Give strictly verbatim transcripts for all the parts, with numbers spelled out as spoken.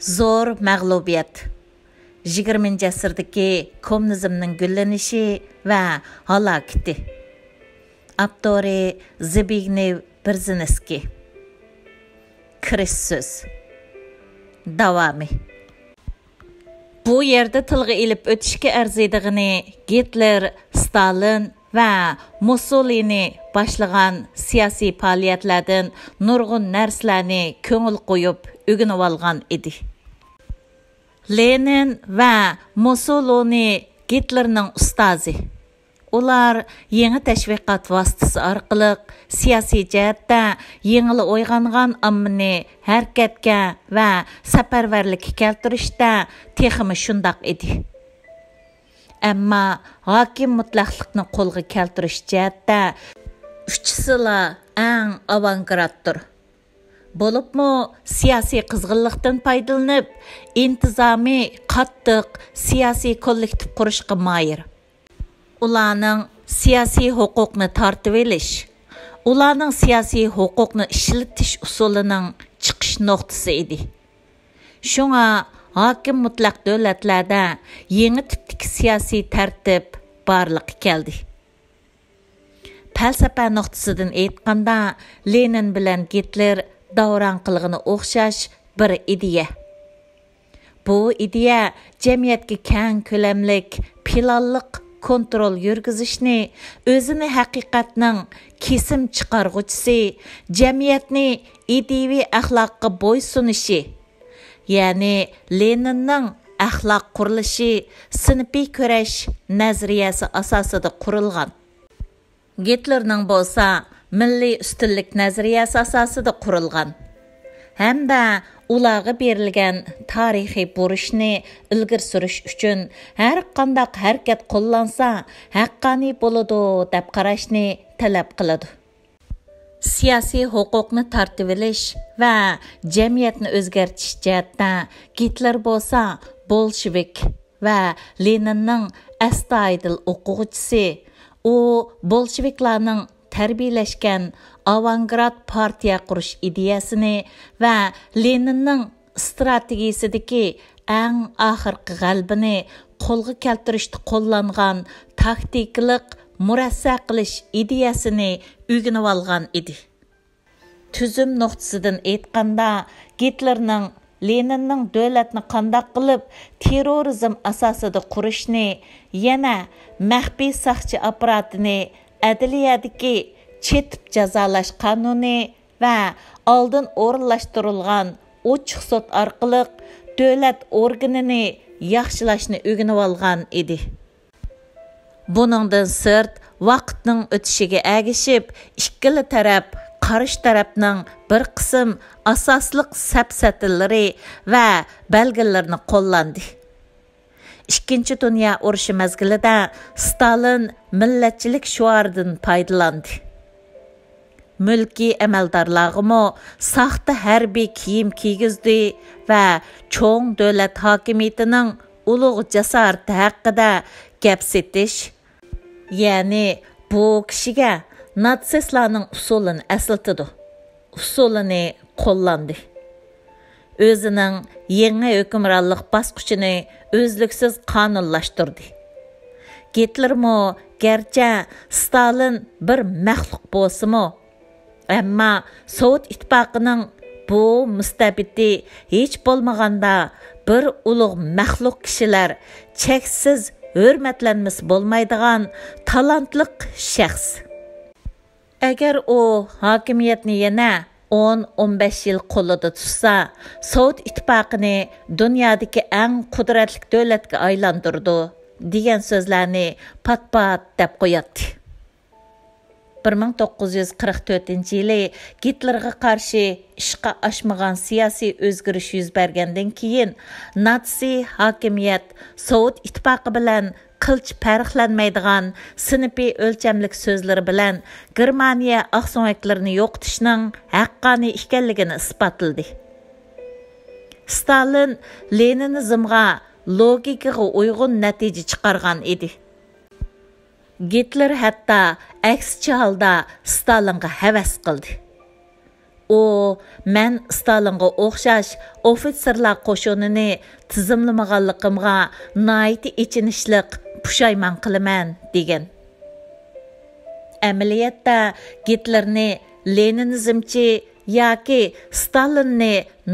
زور مەغلۇبىيەت. يىگىرمىنچى ئەسىردىكى كوممۇنىزمنىڭ گۈللىنىشى ۋە ھالاكىتى. ئاپتورى زبىگنېۋ بېرېزىنسكىي. كىرىش سۆز. داۋامى. بۇ يەردە تىلغا ئېلىپ ئۆتۈشكە ئەرزىيدىغىنى گىتلېر، ستالىن ۋە مۇسسولىنى باشلىغان سىياسىي پائالىيەتلەردىن نۇرغۇن نەرسىلەرنى كۆڭۈل قويۇپ ئۆگىنىۋالغان ئىدى. لېنىن ۋە مۇسسولىنى گىتلېرنىڭ ئۇستازى. ئۇلار يېڭى تەشۋىقات ۋاسىتىسى ئارقىلىق سىياسىي جەھەتتە يېڭىلا ئويغانغان ئاممىنى ھەرىكەتكە ۋە سەپەرۋەرلىككە كەلتۈرۈشتە تېخىمۇ شۇنداق ئىدى. ئەمما ھاكىم مۇتلەقلىقنى قولغا كەلتۈرۈش جەھەتتە ئۈچىسىلا ئەڭ ئاۋانگارتتۇر. بولۇپمۇ سىياسىي قىزغىنلىقتىن پايدىلىنىپ، ئىنتىزامىي، قاتتىق سىياسىي كوللېكتىپ قۇرۇشقا ماھىر. ئۇلارنىڭ سىياسىي ھوقۇقنى تارتىۋېلىش، ئۇلارنىڭ سىياسىي ھوقۇقنى ئىشلىتىش ئۇسۇلىنىڭ چىقىش نۇقتىسى ئىدى. شۇڭا ھاكىم مۇتلەق دۆلەتلەردە يېڭى تىپتىكى سىياسىي تەرتىپ بارلىققا كەلدى. پەلسەپە نۇقتىسىدىن ئېيتقاندا، لېنىن بىلەن گىتلېر داۋراڭ قىلغىنى ئوخشاش بىر ئىدىيە. بۇ ئىدىيە جەمئىيەتكە كەڭ كۆلەملىك پىلانلىق كونترول يۈرگۈزۈشنى ئۆزىنى ھەقىقەتنىڭ كېسىم چىقارغۇچىسى، جەمئىيەتنى ئىدىيىۋى ئەخلاققا بويسۇنۇشى، يەنى لېنىننىڭ ئەخلاق قۇرۇلۇشى، سىنىپىي كۈرەش نەزەرىيەسى ئاساسىدا قۇرۇلغان. گىتلېرنىڭ بولسا مىللىي ئۈستۈنلۈك نەزەرىيەسى ئاساسىدا قۇرۇلغان ھەمدە ئۇلارغا بېرىلگەن تارىخىي بۇرچنى ئىلگىرى سۈرۈش ئۈچۈن ھەرقانداق ھەرىكەت قوللانسا ھەققانىي بولىدۇ دەپ قاراشنى تەلەپ قىلىدۇ. سىياسىي ھوقۇقنى تارتىۋېلىش ۋە جەمئىيەتنى ئۆزگەرتىش جەھەتتە گىتلېر بولسا بولشېۋىك ۋە لېنىننىڭ ئەستايىدىل ئوقۇغۇچىسى. ئۇ بولشېۋىكلارنىڭ تەربىيەلەشكەن ئاۋانگارت پارتىيە قۇرۇش ئىدىيەسىنى ۋە لېنىننىڭ ئىستراتېگىيىسىدىكى ئەڭ ئاخىرقى غەلىبىنى قولغا كەلتۈرۈشتە قوللانغان تاكتىكىلىق مۇرەسسە قىلىش ئىدىيەسىنى ئۆگىنىۋالغان ئىدى. تۈزۈم نۇقتىسىدىن ئېيتقاندا، گىتلېرنىڭ لېنىننىڭ دۆلەتنى قانداق قىلىپ تېررورىزم ئاساسىدا قۇرۇشنى، يەنە مەخپىي ساقچى ئاپپاراتىنى، ئەدلىيەدىكى چېتىپ جازالاش قانۇنى ۋە ئالدىن ئورۇنلاشتۇرۇلغان ئوچۇق سوت ئارقىلىق دۆلەت ئورگىنىنى ياخشىلاشنى ئۆگىنىۋالغان ئىدى. بۇنىڭدىن سىرت، ۋاقىتنىڭ ئۆتۈشىگە ئەگىشىپ، ئىككىلا تەرەپ قارشى تەرەپنىڭ بىر قىسىم ئاساسلىق سەپسەتىلىرى ۋە بەلگىلىرىنى قوللاندى. ئىككىنچى دۇنيا ئۇرۇشى مەزگىلىدە ستالىن مىللەتچىلىك شوئارىدىن پايدىلاندى. مۈلكىي ئەمەلدارلارغىمۇ ساختا ھەربىي كىيىم كىيگۈزدى ۋە چوڭ دۆلەت ھاكىمىيىتىنىڭ ئۇلۇغ جاسارىتى ھەققىدە گەپ سېتىش، يەنى بۇ كىشىگە ناتسىستلارنىڭ ئۇسۇلىنى ئەسلىتىدۇ، ئۇسۇلىنى قوللاندى. ئۆزىنىڭ يېڭى ھۆكۈمرانلىق باسقۇچىنى ئۈزلۈكسىز قانۇنلاشتۇردى. گىتلېرمۇ گەرچە ستالىن بىر مەخلۇق بولسىمۇ، ئەمما سوۋېت ئىتتىپاقىنىڭ بۇ مۇستەبىتى ھېچ بولمىغاندا بىر ئۇلۇغ مەخلۇق كىشىلەر چەكسىز ھۆرمەتلەنمىسە بولمايدىغان تالانتلىق شەخس. ئەگەر ئۇ ھاكىمىيەتنى يەنە ئون، ئون بەش يىل قولىدا تۇتسا، سوۋېت ئىتتىپاقىنى دۇنيادىكى ئەڭ قۇدرەتلىك دۆلەتكە ئايلاندۇرىدۇ، دېگەن سۆزلەرنى پات-پات دەپ قوياتتى. بىر مىڭ توققۇز يۈز قىرىق تۆتىنچى يىلى گىتلېرغا قارشى ئىشقا ئاشمىغان سىياسىي ئۆزگىرىش يۈز بەرگەندىن كېيىن، ناتسىي ھاكىمىيەت سوۋېت ئىتتىپاقى بىلەن قىلچە پەرقلەنمەيدىغان سىنىپىي ئۆلچەملىك سۆزلىرى بىلەن گېرمانىيە ئاقسۆڭەكلىرىنى يوقىتىشنىڭ ھەققانىي ئىكەنلىكىنى ئىسپاتلىدى. ستالىن لېنىنىزمغا، لوگىكىغا ئۇيغۇن نەتىجە چىقارغان ئىدى. گىتلېر ھەتتا ئەكسىچە ھالدا ستالىنغا ھەۋەس قىلدى. ئۇ، مەن ستالىنغا ئوخشاش ئوفىتسېرلار قوشۇنىنى تىزىملىمىغانلىقىمغا ناھايىتى ئېچىنىشلىق پۇشايمان قىلىمەن، دېگەن. ئەمەلىيەتتە گىتلېرنى لېنىنىزمچى ياكى ستالىننى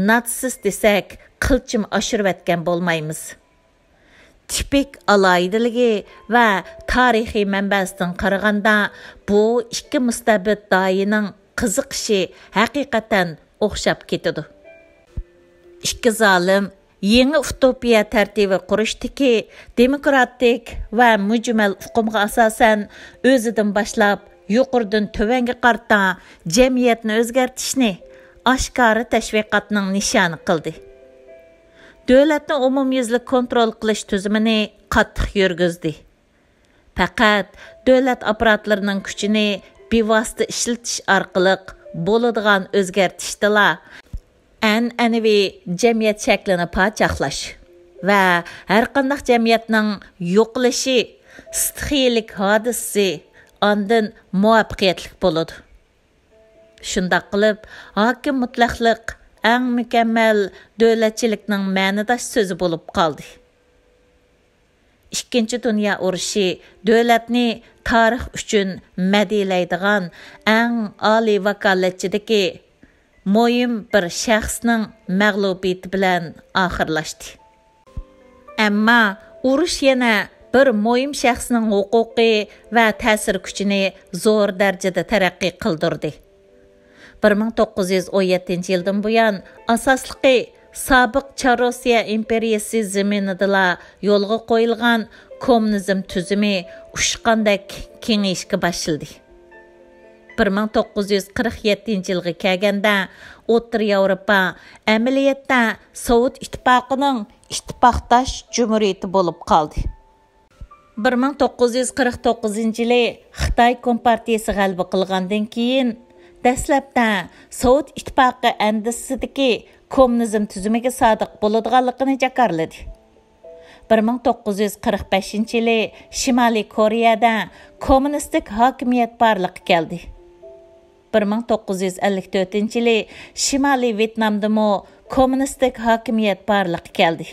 ناتسىست دېسەك، قىلچىمۇ ئاشۇرۇۋەتكەن بولمايمىز. تىپىك ئالاھىدىلىكى ۋە تارىخىي مەنبەسىدىن قارىغاندا، بۇ ئىككى مۇستەبىت داھىينىڭ قىزىقىشى ھەقىقەتەن ئوخشاپ كېتىدۇ. ئىككى زالىم يېڭى ئۇتوپىيە تەرتىپى قۇرۇشتىكى دېموكراتىك ۋە مۈجمەل ئۇقۇمغا ئاساسەن، ئۆزىدىن باشلاپ يۇقىرىدىن تۆۋەنگە قارىتا جەمئىيەتنى ئۆزگەرتىشنى ئاشكارا تەشۋىقاتنىڭ نىشانى قىلدى. دۆلەتنى ئومۇميۈزلۈك كونترول قىلىش تۈزۈمىنى قاتتىق يۈرگۈزدى. پەقەت دۆلەت ئاپپاراتلىرىنىڭ كۈچىنى بىۋاسىتە ئىشلىتىش ئارقىلىق بولىدىغان ئۆزگەرتىشتىلا ئەنئەنىۋى جەمئىيەت شەكلىنى پاچاقلاش ۋە ھەرقانداق جەمئىيەتنىڭ يوقىلىشى ستىخىيىلىك ھادىسىسى ئاندىن مۇۋەپپەقىيەتلىك بولىدۇ. شۇنداق قىلىپ، ھاكىم مۇتلەقلىق ئەڭ مۇكەممەل دۆلەتچىلىكنىڭ مەنىداش سۆزى بولۇپ قالدى. ئىككىنچى دۇنيا ئۇرۇشى دۆلەتنى تارىخ ئۈچۈن مەدھىيەلەيدىغان ئەڭ ئالىي ۋاكالەتچىدىكى مۇھىم بىر شەخسنىڭ مەغلۇبىيىتى بىلەن ئاخىرلاشتى. ئەمما ئۇرۇش يەنە بىر مۇھىم شەخسنىڭ ھوقۇقى ۋە تەسىر كۈچىنى زور دەرىجىدە تەرەققىي قىلدۇردى. بىر مىڭ توققۇز يۈز ئون يەتتىنچى يىلدىن بۇيان، ئاساسلىقى سابىق چار روسىيە ئىمپېرىيىسى زېمىنىدىلا يولغا قويۇلغان كوممۇنىزم تۈزۈمى ئۇچقاندەك كېڭىيىشكە باشلىدى. بىر مىڭ توققۇز يۈز قىرىق يەتتىنچى يىلغا كەلگەندە، ئوتتۇرا ياۋروپا ئەمەلىيەتتە سوۋېت ئىتتىپاقىنىڭ ئىتتىپاقداش جۇمھۇرىيىتى بولۇپ قالدى. بىر مىڭ توققۇز يۈز قىرىق توققۇزىنچى يىلى خىتاي كومپارتىيىسى غەلىبە قىلغاندىن كېيىن، دەسلەپتە سوۋېت ئىتتىپاقى ئەندىزىسىدىكى كوممۇنىزم تۈزۈمىگە سادىق بولىدىغانلىقىنى جاكارلىدى. بىر مىڭ توققۇز يۈز قىرىق بەشىنچى يىلى شىمالىي كورېيەدە كوممۇنىستىك ھاكىمىيەت بارلىققا كەلدى. بىر مىڭ توققۇز يۈز ئەللىك تۆتىنچى يىلى شىمالىي ۋيېتنامدىمۇ كوممۇنىستىك ھاكىمىيەت بارلىققا كەلدى.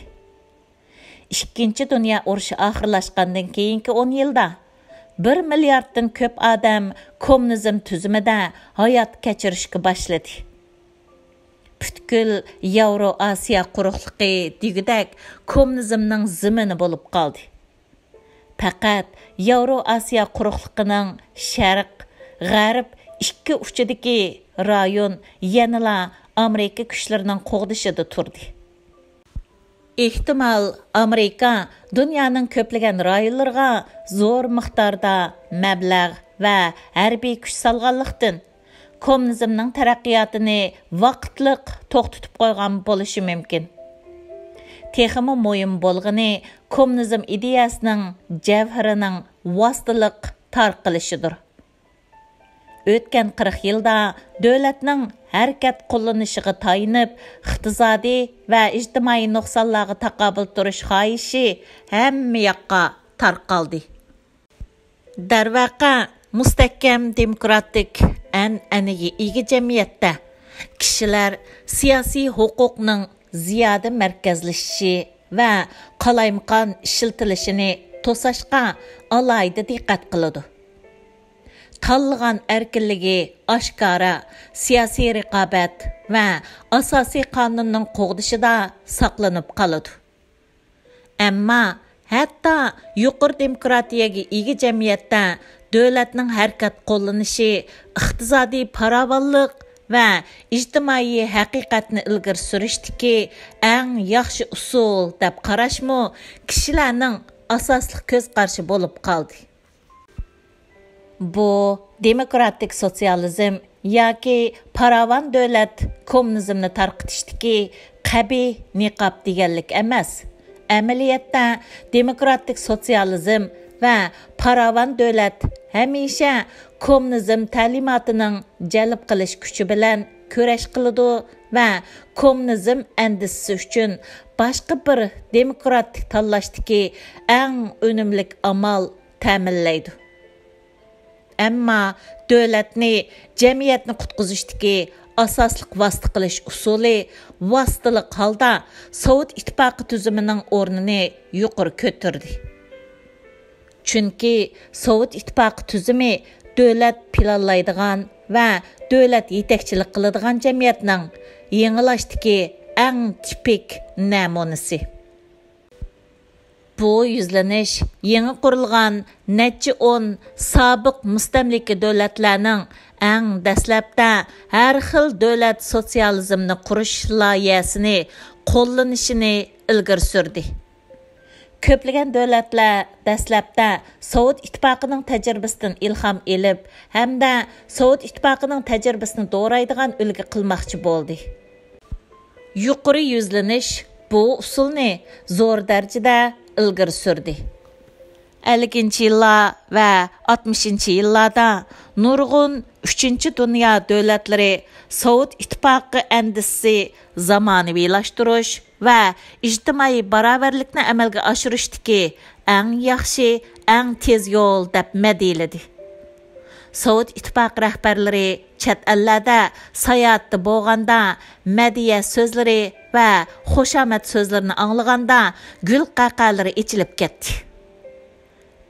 ئىككىنچى دۇنيا ئۇرۇشى ئاخىرلاشقاندىن كېيىنكى ئون يىلدا بىر مىلياردتىن كۆپ ئادەم كوممۇنىزم تۈزۈمىدە ھايات كەچۈرۈشكە باشلىدى. پۈتكۈل ياۋرو ئاسىيا قۇرۇقلۇقى دېگۈدەك كوممۇنىزمنىڭ زېمىنى بولۇپ قالدى. پەقەت ياۋرو ئاسىيا قۇرۇقلۇقىنىڭ شەرق، غەرب ئىككى ئۇچىدىكى رايون يەنىلا ئامېرىكا كۈچلىرىنىڭ قوغدىشىدا تۇردى. ئېھتىمال، ئامېرىكا دۇنيانىڭ كۆپلىگەن رايونلىرىغا زور مىقداردا مەبلەغ ۋە ھەربىي كۈچ سالغانلىقتىن، كوممۇنىزمنىڭ تەرەققىياتىنى ۋاقىتلىق توختىتىپ قويغان بولۇشى مۇمكىن. تېخىمۇ مۇھىم بولغىنى، كوممۇنىزم ئىدىيەسىنىڭ جەۋھىرىنىڭ ۋاسىتىلىق تارقىلىشىدۇر. ئۆتكەن قىرىق يىلدا دۆلەتنىڭ ھەرىكەت قوللىنىشىغا تايىنىپ، ئىقتىسادىي ۋە ئىجتىمائىي نۇقسانلارغا تاقابىل تۇرۇش خاھىشى ھەممە ياققا تارقالدى. دەرۋەقە، مۇستەھكەم دېموكراتىك ئەنئەنىگە ئىگە جەمئىيەتتە كىشىلەر سىياسىي ھوقۇقنىڭ زىيادە مەركەزلىشىشى ۋە قالايمىقان ئىشلىتىلىشىنى توساشقا ئالاھىدە دىققەت قىلىدۇ. تاللىغان ئەركىنلىكى ئاشكارا سىياسىي رىقابەت ۋە ئاساسىي قانۇننىڭ قوغدىشىدا ساقلىنىپ قالىدۇ. ئەمما ھەتتا يۇقىرى دېموكراتىيەگە ئىگە جەمئىيەتتە دۆلەتنىڭ ھەرىكەت قوللىنىشى ئىقتىسادىي پاراۋانلىق ۋە ئىجتىمائىي ھەقىقەتنى ئىلگىرى سۈرۈشتىكى ئەڭ ياخشى ئۇسۇل دەپ قاراشمۇ كىشىلەرنىڭ ئاساسلىق كۆز قارىشى بولۇپ قالدى. بۇ دېموكراتىك سوتسىيالىزم ياكى پاراۋان دۆلەت كوممۇنىزمنى تارقىتىشتىكى قەبىھ نىقاب دېگەنلىك ئەمەس. ئەمەلىيەتتە، دېموكراتىك سوتسىيالىزم ۋە پاراۋان دۆلەت ھەمىشە كوممۇنىزم تەلىماتىنىڭ جەلپ قىلىش كۈچى بىلەن كۈرەش قىلىدۇ ۋە كوممۇنىزم ئەندىزىسى ئۈچۈن باشقا بىر دېموكراتىك تاللاشتىكى ئەڭ ئۈنۈملۈك ئامال تەمىنلەيدۇ. ئەمما دۆلەتنى، جەمئىيەتنى قۇتقۇزۇشتىكى ئاساسلىق ۋاسىتە قىلىش ئۇسۇلى ۋاسىتىلىق ھالدا سوۋېت ئىتتىپاقى تۈزۈمىنىڭ ئورنىنى يۇقىرى كۆتۈردى. چۈنكى سوۋېت ئىتتىپاقى تۈزۈمى دۆلەت پىلانلايدىغان ۋە دۆلەت يېتەكچىلىك قىلىدىغان جەمئىيەتنىڭ يېڭىلاشتىكى ئەڭ تىپىك نەمۇنىسى. بۇ يۈزلىنىش يېڭى قۇرۇلغان نەچچە ئون سابىق مۇستەملىكە دۆلەتلەرنىڭ ئەڭ دەسلەپتە ھەر خىل دۆلەت سوتسىيالىزمنى قۇرۇش لايىھەسىنى قوللىنىشىنى ئىلگىرى سۈردى. كۆپلىگەن دۆلەتلەر دەسلەپتە سوۋېت ئىتتىپاقىنىڭ تەجرىبىسىدىن ئىلھام ئېلىپ ھەمدە سوۋېت ئىتتىپاقىنىڭ تەجرىبىسىنى دورايدىغان ئۈلگە قىلماقچى بولدى. يۇقىرى يۈزلىنىش بۇ ئۇسۇلنى زور دەرىجىدە ئىلگىرى سۈردى. ئەللىكىنچى يىللار ۋە ئاتمىشىنچى يىللاردا نۇرغۇن ئۈچىنچى دۇنيا دۆلەتلىرى سوۋېت ئىتتىپاقى ئەندىزىسى زامانىۋىلاشتۇرۇش ۋە ئىجتىمائىي باراۋەرلىكنى ئەمەلگە ئاشۇرۇشتىكى ئەڭ ياخشى، ئەڭ تېز يول دەپ مەدھىيەلىدى. سوۋېت ئىتتىپاقى رەھبەرلىرى چەت ئەللەردە ساياھەتتە بولغاندا، مەدھىيە سۆزلىرى ۋە خۇشامەت سۆزلىرىنى ئاڭلىغاندا، گۈل قەقەلىرى ئېچىلىپ كەتتى.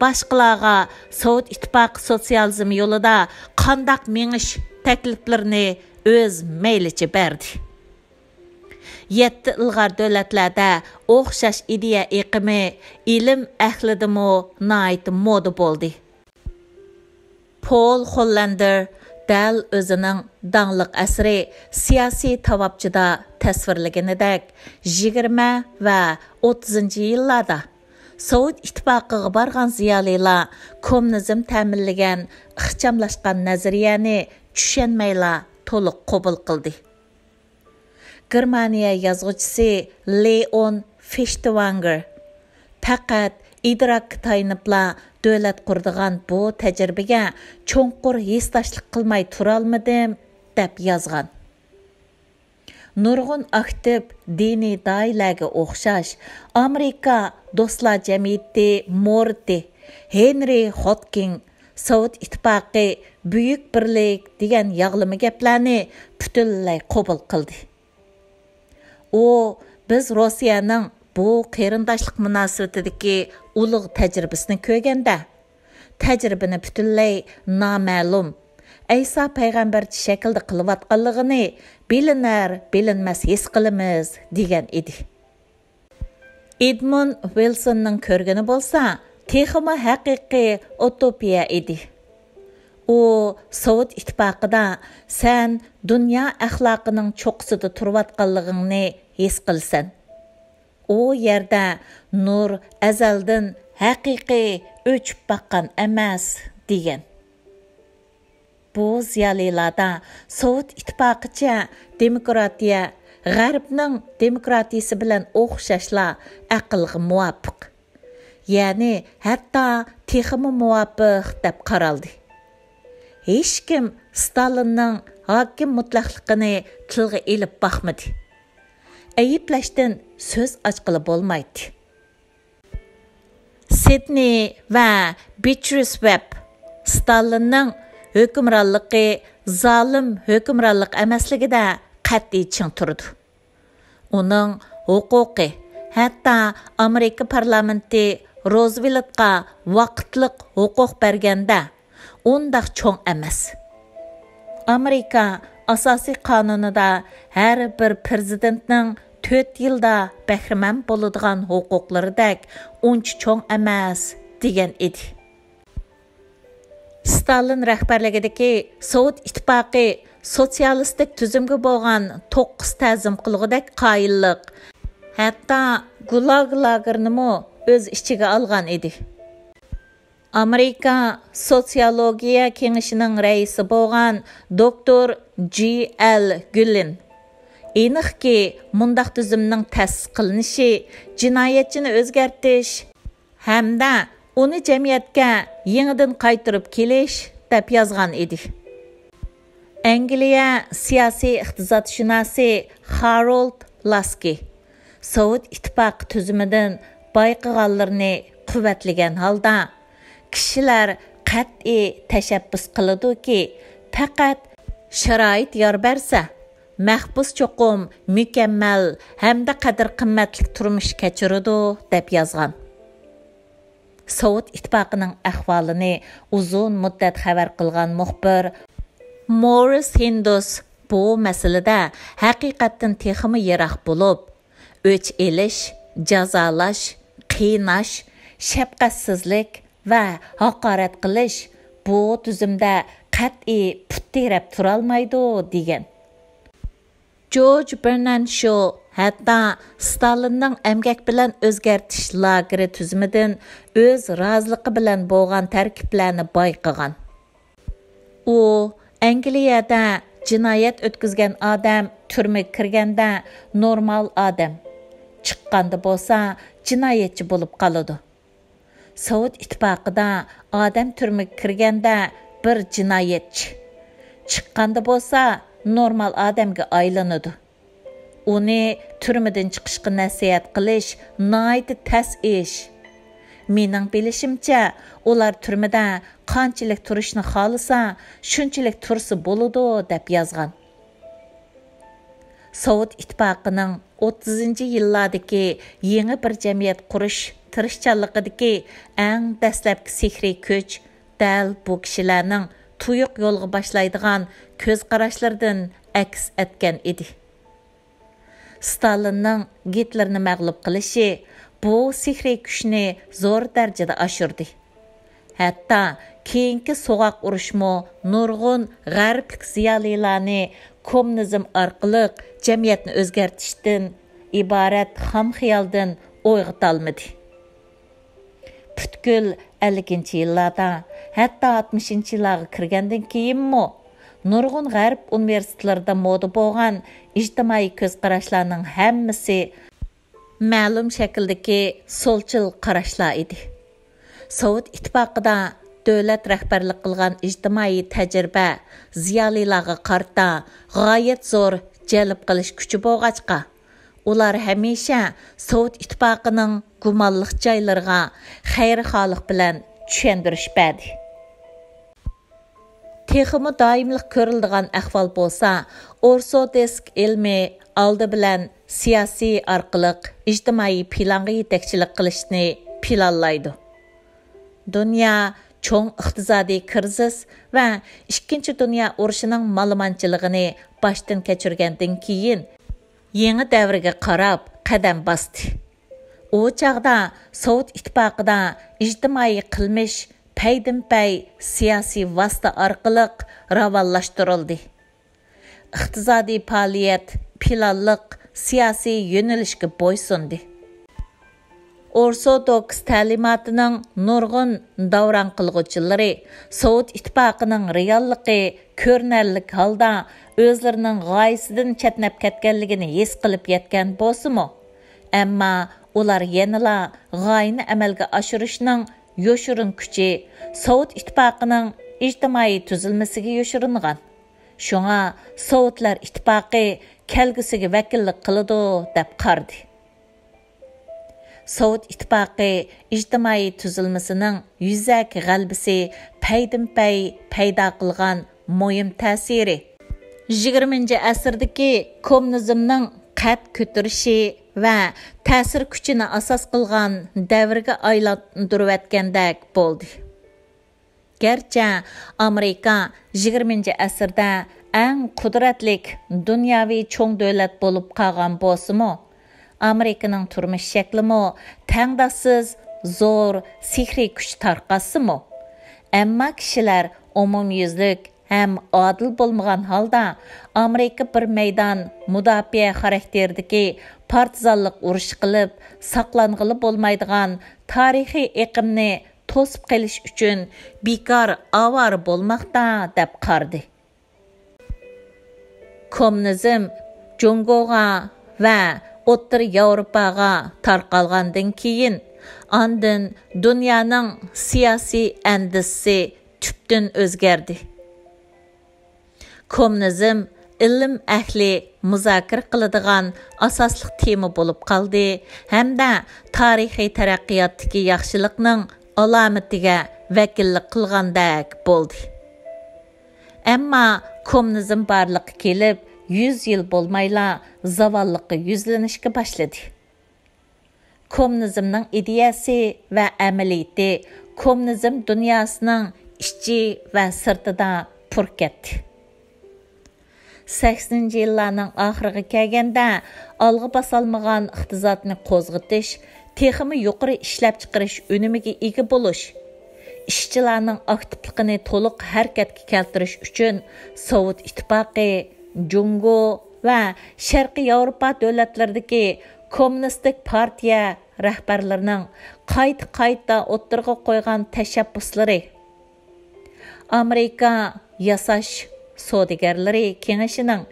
باشقىلارغا سوۋېت ئىتتىپاقى سوتسىيالىزم يولىدا قانداق مېڭىش تەكلىپلىرىنى ئۆز مەيلىچە بەردى. يەتتە ئىلغار دۆلەتلەردە ئوخشاش ئىدىيە ئېقىمى ئىلىم ئەھلىدىمۇ ناھايىتى مودا بولدى. پول خوللاندېر دەل ئۆزىنىڭ داڭلىق ئەسىرى سىياسىي تاۋابچىدا تەسۋىرلىگىنىدەك، يىگىرمە ۋە ئوتتۇزىنچى يىللاردا سوۋېت ئىتتىپاقىغا بارغان زىيالىيلار كوممۇنىزم تەمىنلىگەن ئىخچاملاشقان نەزەرىيەنى چۈشەنمەيلا تولۇق قوبۇل قىلدى. گېرمانىيە يازغۇچىسى لېئون فېشتۋانگېر، پەقەت ئىدراكقا تايىنىپلا دۆلەت قۇرىدىغان بۇ تەجرىبىگە چوڭقۇر ھېسداشلىق قىلماي تۇرالمىدىم، دەپ يازغان. نۇرغۇن ئاكتىپ دىنىي داھىيلەرگە ئوخشاش، ئامېرىكا دوستلار جەمئىيىتى مورىتى، ھېنرى خودكىن، سوۋېت ئىتتىپاقى، بۈيۈك بىرلىك دېگەن ياغلىما گەپلەرنى پۈتۈنلەي قوبۇل قىلدى. ئۇ بىز روسىيەنىڭ بۇ قېرىنداشلىق مۇناسىۋىتىدىكى ئۇلۇغ تەجرىبىسىنى كۆرگەندە، تەجرىبىنى پۈتۈنلەي نامەلۇم، ئەيسا پەيغەمبەرچە شەكىلدە قىلىۋاتقانلىقىنى بىلىنەر-بىلىنمەس ھېس قىلىمىز، دېگەن ئىدى. ئېدمۇند ۋىلسوننىڭ كۆرگىنى بولسا، تېخىمۇ ھەقىقىي ئۇتوپىيە ئىدى. ئۇ سوۋېت ئىتتىپاقىدا سەن دۇنيا ئەخلاقىنىڭ چوققىسىدا تۇرۇۋاتقانلىقىڭنى ھېس قىلىسەن. ئۇ يەردە نۇر ئەزەلدىن ھەقىقىي ئۆچۈپ باققان ئەمەس، دېگەن. بۇ زىيالىيلاردا سوۋېت ئىتتىپاقىچە دېموكراتىيە غەربنىڭ دېموكراتىيىسى بىلەن ئوخشاشلا ئەقىلگە مۇۋاپىق، يەنى ھەتتا تېخىمۇ مۇۋاپىق دەپ قارالدى. ھېچكىم ستالىننىڭ ھاكىم مۇتلەقلىقىنى تىلغا ئېلىپ باقمىدى. ئەيىبلەشتىن سۆز ئاچقىلى بولمايتتى. سىدنېي ۋە بىچرىس ۋېب ستالىننىڭ ھۆكۈمرانلىقى زالىم ھۆكۈمرانلىق ئەمەسلىكىدە قەتئىي چىڭ تۇرىدۇ. ئۇنىڭ ھوقۇقى ھەتتا ئامېرىكا پارلامېنتى روزۋېلتقا ۋاقىتلىق ھوقۇق بەرگەندە ئۇنداق چوڭ ئەمەس. ئامېرىكا ئاساسىي قانۇنىدا ھەر بىر پىرېزىدېنتنىڭ تۆت يىلدا بەھرىمەن بولىدىغان ھوقۇقلىرىدەك ئۇنچە چوڭ ئەمەس، دېگەن ئىدى. ستالىن رەھبەرلىكىدىكى سوۋېت ئىتتىپاقى سوتسىيالىستىك تۈزۈمگە بولغان توققۇز تەزىم قىلغۇدەك قايىللىق، ھەتتا گۇلاگ لاگېرىنىمۇ ئۆز ئىچىگە ئالغان ئىدى. ئامېرىكا سوتسىيولوگىيە كېڭىشىنىڭ رەئىسى بولغان دوكتور جى ئەل گۈللىن، ئېنىقكى، مۇنداق تۈزۈمنىڭ تەسىس قىلىنىشى جىنايەتچىنى ئۆزگەرتىش ھەمدە ئۇنى جەمئىيەتكە يېڭىدىن قايتۇرۇپ كېلىش، دەپ يازغان ئىدى. ئەنگلىيە سىياسىي ئىقتىسادشۇناسى خارولد لاسكى سوۋېت ئىتتىپاقى تۈزۈمىدىن بايقىغانلىرىنى قۇۋۋەتلىگەن ھالدا، كىشىلەر قەتئىي تەشەببۇس قىلىدۇكى، پەقەت شارائىت يار بەرسە، مەھبۇس چوقۇم مۇكەممەل ھەمدە قەدىر-قىممەتلىك تۇرمۇش كەچۈرىدۇ، دەپ يازغان. سوۋېت ئىتتىپاقىنىڭ ئەھۋالىنى ئۇزۇن مۇددەت خەۋەر قىلغان مۇخبىر مورىس ھىندۇس بۇ مەسىلىدە ھەقىقەتتىن تېخىمۇ يىراق بولۇپ، ئۆچ ئېلىش، جازالاش، قىيناش، شەپقەتسىزلىك ۋە ھاقارەت قىلىش بۇ تۈزۈمدە قەتئىي پۇت تىرەپ تۇرالمايدۇ، دېگەن. جورج بېرنان شو ھەتتا ستالىننىڭ ئەمگەك بىلەن ئۆزگەرتىش لاگېرى تۈزۈمىدىن ئۆز رازىلىقى بىلەن بولغان تەركىبلەرنى بايقىغان. ئۇ ئەنگلىيەدە جىنايەت ئۆتكۈزگەن ئادەم تۈرمىگە كىرگەندە نورمال ئادەم، چىققاندا بولسا جىنايەتچى بولۇپ قالىدۇ. سوۋېت ئىتتىپاقىدا ئادەم تۈرمىگە كىرگەندە بىر جىنايەتچى، چىققاندا بولسا نورمال ئادەمگە ئايلىنىدۇ. ئۇنى تۈرمىدىن چىقىشقا نەسىھەت قىلىش ناھايىتى تەس ئىش. مېنىڭ بىلىشىمچە، ئۇلار تۈرمىدە قانچىلىك تۇرۇشنى خالىسا، شۇنچىلىك تۇرسا بولىدۇ، دەپ يازغان. سوۋېت ئىتتىپاقىنىڭ ئوتتۇزىنچى يىللاردىكى يېڭى بىر جەمئىيەت قۇرۇش تىرىشچانلىقىدىكى ئەڭ دەسلەپكى سېھرىي كۈچ دەل بۇ كىشىلەرنىڭ تۇيۇق يولغا باشلايدىغان كۆز قاراشلىرىدىن ئەكس ئەتكەن ئىدى. ستالىننىڭ گىتلېرنى مەغلۇپ قىلىشى بۇ سېھرىي كۈچنى زور دەرىجىدە ئاشۇردى. ھەتتا كېيىنكى سوغۇق ئۇرۇشمۇ نۇرغۇن غەربلىك زىيالىيلارنى كوممۇنىزم ئارقىلىق جەمئىيەتنى ئۆزگەرتىشتىن ئىبارەت خام خىيالدىن ئويغىتالمىدى. پۈتكۈل ئەللىكىنچى يىللاردا، ھەتتا ئاتمىشىنچى يىللارغا كىرگەندىن كېيىنمۇ نۇرغۇن غەرب ئۇنىۋېرسىتېتلىرىدا مودا بولغان ئىجتىمائىي كۆز قاراشلارنىڭ ھەممىسى مەلۇم شەكىلدىكى سولچىل قاراشلار ئىدى. سوۋېت ئىتتىپاقىدا دۆلەت رەھبەرلىك قىلغان ئىجتىمائىي تەجرىبە زىيالىيلارغا قارىتا غايەت زور جەلپ قىلىش كۈچى بولغاچقا، ئۇلار ھەمىشە سوۋېت ئىتتىپاقىنىڭ گۇمانلىق جايلىرىغا خەيرخاھلىق بىلەن چۈشەندۈرۈش بەردى. تېخىمۇ دائىملىق كۆرۈلىدىغان ئەھۋال بولسا، ئورسودېسك ئىلمى ئالدى بىلەن سىياسىي ئارقىلىق ئىجتىمائىي پىلانغا يېتەكچىلىك قىلىشنى پىلانلايدۇ. دۇنيا چوڭ ئىقتىسادىي كىرىزىس ۋە ئىككىنچى دۇنيا ئۇرۇشىنىڭ مالىمانچىلىقىنى باشتىن كەچۈرگەندىن كېيىن، يېڭى دەۋرگە قاراپ قەدەم باستى. ئۇ چاغدا سوۋېت ئىتتىپاقىدا ئىجتىمائىي قىلمىش پەيدىنپەي سىياسىي ۋاسىتە ئارقىلىق راۋانلاشتۇرۇلدى. ئىقتىسادىي پائالىيەت پىلانلىق سىياسىي يۆنىلىشكە بويسۇندى. ئورسودوكس تەلىماتىنىڭ نۇرغۇن داۋراڭ قىلغۇچىلىرى سوۋېت ئىتتىپاقىنىڭ رېئاللىقى كۆرۈنەرلىك ھالدا ئۆزلىرىنىڭ غايىسىدىن چەتنەپ كەتكەنلىكىنى ھېس قىلىپ يەتكەن بولسىمۇ، ئەمما ئۇلار يەنىلا غايىنى ئەمەلگە ئاشۇرۇشنىڭ يوشۇرۇن كۈچى سوۋېت ئىتتىپاقىنىڭ ئىجتىمائىي تۈزۈلمىسىگە يوشۇرۇنغان. شۇڭا سوۋېتلار ئىتتىپاقى كەلگۈسىگە ۋەكىللىك قىلىدۇ، دەپ قارىدى. سوۋېت ئىتتىپاقى ئىجتىمائىي تۈزۈلمىسىنىڭ يۈزەكى غەلىبىسى پەيدىنپەي پەيدا قىلغان مۇھىم تەسىرى يىگىرمىنچى ئەسىردىكى كوممۇنىزمنىڭ قەد كۆتۈرۈشى ۋە تەسىر كۈچىنى ئاساس قىلغان دەۋرگە ئايلاندۇرۇۋەتكەندەك بولدى. گەرچە ئامېرىكا يىگىرمىنچى ئەسىردە ئەڭ قۇدرەتلىك دۇنياۋى چوڭ دۆلەت بولۇپ قالغان بولسىمۇ، ئامېرىكىنىڭ تۇرمۇش شەكلىمۇ تەڭداشسىز زور سېھرىي كۈچ تارقاتسىمۇ، ئەمما كىشىلەر ئومۇميۈزلۈك ھەم ئادىل بولمىغان ھالدا ئامېرىكا بىر مەيدان مۇداپىئە خاراكتېرىدىكى پارتىزانلىق ئۇرۇشى قىلىپ ساقلانغىلى بولمايدىغان تارىخىي ئېقىمنى توسۇپ قېلىش ئۈچۈن بىكار ئاۋارە بولماقتا، دەپ قارىدى. كوممۇنىزم جۇڭگوغا ۋە ئوتتۇرا ياۋروپاغا تارقالغاندىن كېيىن، ئاندىن دۇنيانىڭ سىياسىي ئەندىزىسى تۈپتىن ئۆزگەردى. كوممۇنىزم ئىلىم ئەھلى مۇزاكىرە قىلىدىغان ئاساسلىق تېما بولۇپ قالدى ھەمدە تارىخىي تەرەققىياتتىكى ياخشىلىقنىڭ ئالامىتىگە ۋەكىللىك قىلغاندەك بولدى. ئەمما كوممۇنىزم بارلىققا كېلىپ، يۈز يىل بولمايلا زاۋاللىققا يۈزلىنىشكە باشلىدى. كوممۇنىزمنىڭ ئىدىيەسى ۋە ئەمەلىيىتى كوممۇنىزم دۇنياسىنىڭ ئىچى ۋە سىرتىدا پۇر كەتتى. سەكسىنىنچى يىللارنىڭ ئاخىرىغا كەلگەندە، ئالغا باسالمىغان ئىقتىسادنى قوزغىتىش، تېخىمۇ يۇقىرى ئىشلەپچىقىرىش ئۈنۈمىگە ئىگە بولۇش، ئىشچىلارنىڭ ئاكتىپلىقىنى تولۇق ھەرىكەتكە كەلتۈرۈش ئۈچۈن سوۋېت ئىتتىپاقى، جۇڭگو ۋە شەرقىي ياۋروپا دۆلەتلىرىدىكى كوممۇنىستىك پارتىيە رەھبەرلىرىنىڭ قايتا-قايتا ئوتتۇرىغا قويغان تەشەببۇسلىرى، ئامېرىكا ياساش سودىگەرلىرى كېڭىشىنىڭ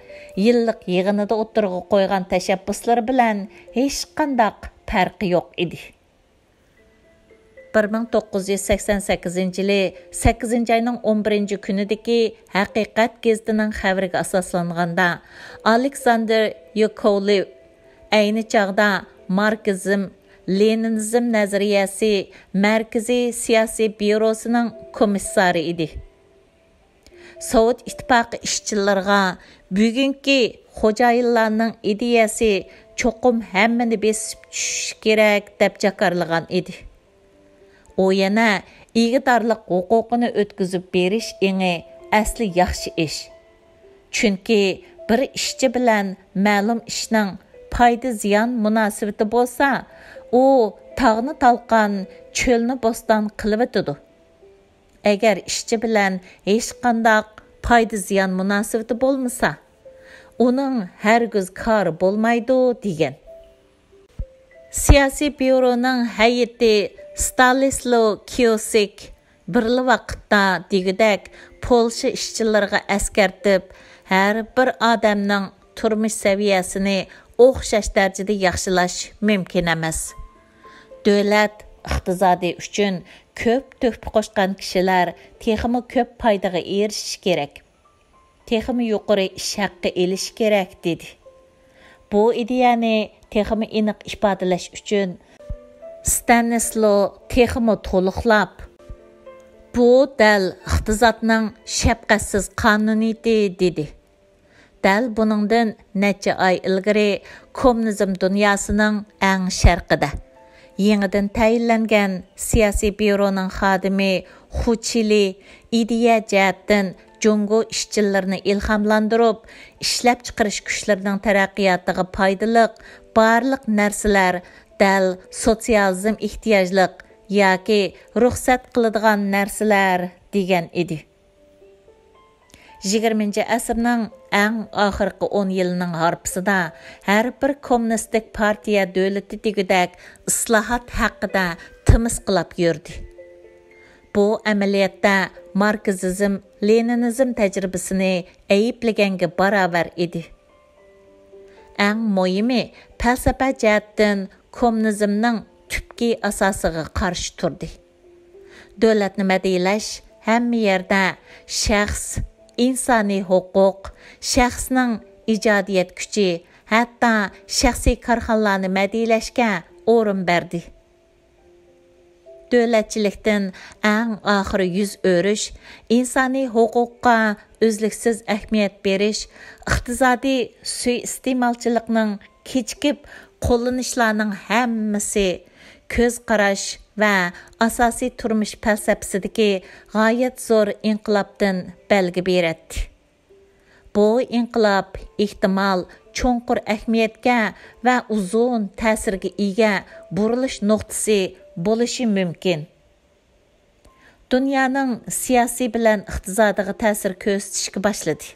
يىللىق يىغىنىدا ئوتتۇرىغا قويغان تەشەببۇسلىرى بىلەن ھېچقانداق پەرقى يوق ئىدى. بىر مىڭ توققۇز يۈز سەكسەن سەككىزىنچى يىلى سەككىزىنچى ئاينىڭ ئون بىرىنچى كۈنىدىكى ھەقىقەت گېزىتىنىڭ خەۋىرىگە ئاساسلانغاندا، ئالېكساندىر ياكوۋلېۋ ئەينى چاغدا ماركسىزم، لېنىنىزم نەزەرىيەسى مەركىزىي سىياسىي بيۇروسىنىڭ كومىسسارى ئىدى. سوۋېت ئىتتىپاقى ئىشچىلىرىغا بۈگۈنكى خوجايىنلارنىڭ ئىدىيەسى چوقۇم ھەممىنى بېسىپ چۈشۈشى كېرەك دەپ جاكارلىغان ئىدى. ئۇ يەنە ئىگىدارلىق ھوقۇقىنى ئۆتكۈزۈپ بېرىش ئېڭى ئەسلى ياخشى ئىش. چۈنكى بىر ئىشچى بىلەن مەلۇم ئىشنىڭ پايدا-زىيان مۇناسىۋىتى بولسا، ئۇ تاغنى تالقان، چۆلنى بوستان قىلىۋېتىدۇ. ئەگەر ئىشچى بىلەن ھېچقانداق پايدا-زىيان مۇناسىۋىتى بولمىسا، ئۇنىڭ ھەرگىز كارى بولمايدۇ، دېگەن. سىياسىي بيۇرونىڭ ھەيئىتى ستانىسلو كىئوسىك بىرلا ۋاقىتتا دېگۈدەك پولشا ئىشچىلىرىغا ئەسكەرتىپ، ھەر بىر ئادەمنىڭ تۇرمۇش سەۋىيەسىنى ئوخشاش دەرىجىدە ياخشىلاش مۇمكىن ئەمەس. دۆلەت ئىقتىسادى ئۈچۈن كۆپ تۆھپە قوشقان كىشىلەر تېخىمۇ كۆپ پايدىغا ئېرىشىشى كېرەك. تېخىمۇ يۇقىرى ئىش ھەققى ئېلىشى كېرەك، دېدى. بۇ ئىدىيەنى تېخىمۇ ئېنىق ئىپادىلەش ئۈچۈن، ستانىسلو تېخىمۇ تولۇقلاپ، بۇ دەل ئىقتىسادنىڭ شەپقەتسىز قانۇنىيىتى، دېدى. دەل بۇنىڭدىن نەچچە ئاي ئىلگىرى كوممۇنىزم دۇنياسىنىڭ ئەڭ شەرقىدە، يېڭىدىن تەيىنلەنگەن سىياسىي بيۇرونىڭ خادىمى خۇ چىلى ئىدىيە جەھەتتىن جۇڭگو ئىشچىلىرىنى ئىلھاملاندۇرۇپ، ئىشلەپچىقىرىش كۈچلىرىنىڭ تەرەققىياتىغا پايدىلىق بارلىق نەرسىلەر دەل سوتسىيالىزم ئېھتىياجلىق ياكى رۇخسەت قىلىدىغان نەرسىلەر، دېگەن ئىدى. يىگىرمىنچى ئەسىرنىڭ ئەڭ ئاخىرقى ئون يىلىنىڭ ھارپىسىدا ھەر بىر كوممۇنىستىك پارتىيە دۆلىتى دېگۈدەك ئىسلاھات ھەققىدە تىمىسقىلاپ يۈردى. بۇ ئەمەلىيەتتە ماركسىزم، لېنىنىزم تەجرىبىسىنى ئەيىبلىگەنگە باراۋەر ئىدى. ئەڭ مۇھىمى، پەلسەپە جەھەتتىن كوممۇنىزمنىڭ تۈپكى ئاساسىغا قارشى تۇردى. دۆلەتنى مەدھىيەلەش ھەممە يەردە شەخس، ئىنسانىي ھوقۇق، شەخسنىڭ ئىجادىيەت كۈچى، ھەتتا شەخسىي كارخانىلارنى مەدھىيەلەشكە ئورۇن بەردى. دۆلەتچىلىكتىن ئەڭ ئاخىرى يۈز ئۆرۈش، ئىنسانىي ھوقۇققا ئۈزلۈكسىز ئەھمىيەت بېرىش، ئىقتىسادىي سۇيىئىستېمالچىلىقنىڭ كېچىكىپ قوللىنىشلارنىڭ ھەممىسى كۆز قاراش ۋە ئاساسىي تۇرمۇش پەلسەپىسىدىكى غايەت زور ئىنقىلابتىن بەلگە بېرەتتى. بۇ ئىنقىلاب ئېھتىمال چوڭقۇر ئەھمىيەتكە ۋە ئۇزۇن تەسىرگە ئىگە بۇرۇلۇش نۇقتىسى بولۇشى مۇمكىن. دۇنيانىڭ سىياسىي بىلەن ئىقتىسادىغا تەسىر كۆرسىتىشكە باشلىدى.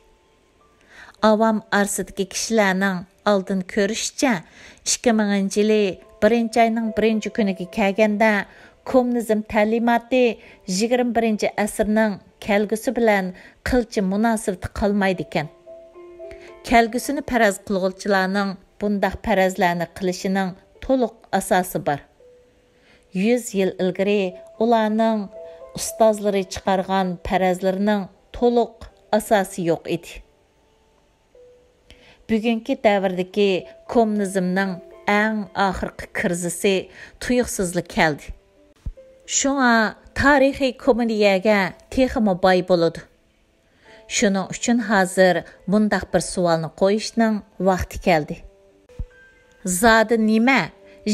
ئاۋام ئارىسىدىكى كىشىلەرنىڭ ئالدىن كۆرۈشىچە، ئىككى مىڭىنچى يىلى بىرىنچى ئاينىڭ بىرىنچى كۈنىگە كەلگەندە، كوممۇنىزم تەلىماتى يىگىرمە بىرىنچى ئەسىرنىڭ كەلگۈسى بىلەن قىلچە مۇناسىۋىتى قالمايدىكەن. كەلگۈسىنى پەرەز قىلغۇچىلارنىڭ بۇنداق پەرەزلەرنى قىلىشىنىڭ تولۇق ئاساسى بار. يۈز يىل ئىلگىرى ئۇلارنىڭ ئۇستازلىرى چىقارغان پەرەزلىرىنىڭ تولۇق ئاساسى يوق ئىدى. بۈگۈنكى دەۋردىكى كوممۇنىزمنىڭ ئەڭ ئاخىرقى كىرىزىسى تۇيۇقسىزلا كەلدى. شۇڭا تارىخىي كوممۇنىيەگە تېخىمۇ باي بولىدۇ. شۇنىڭ ئۈچۈن ھازىر بۇنداق بىر سوئالنى قويۇشنىڭ ۋاقتى كەلدى. زادى نېمە؟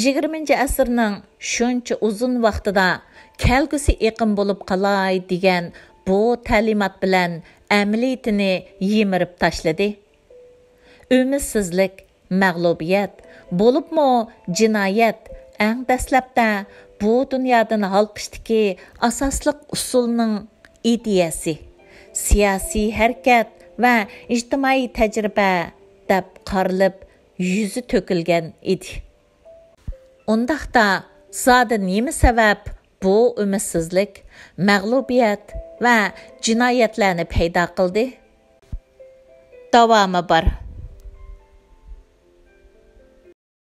يىگىرمىنچى ئەسىرنىڭ شۇنچە ئۇزۇن ۋاقتىدا كەلگۈسى ئېقىم بولۇپ قالاي دېگەن بۇ تەلىمات بىلەن ئەمەلىيىتىنى يىمىرىپ تاشلىدى. ئۈمىدسىزلىك، مەغلۇبىيەت، بولۇپمۇ جىنايەت ئەڭ دەسلەپتە بۇ دۇنيادىن ھالقىشتىكى ئاساسلىق ئۇسۇلنىڭ ئىدىيەسى، سىياسىي ھەرىكەت ۋە ئىجتىمائىي تەجرىبە دەپ قارىلىپ يۈزى تۆكۈلگەن ئىدى. ئۇنداقتا زادى نېمە سەۋەب بۇ ئۈمىدسىزلىك، مەغلۇبىيەت ۋە جىنايەتلەرنى پەيدا قىلدى؟ داۋامى بار.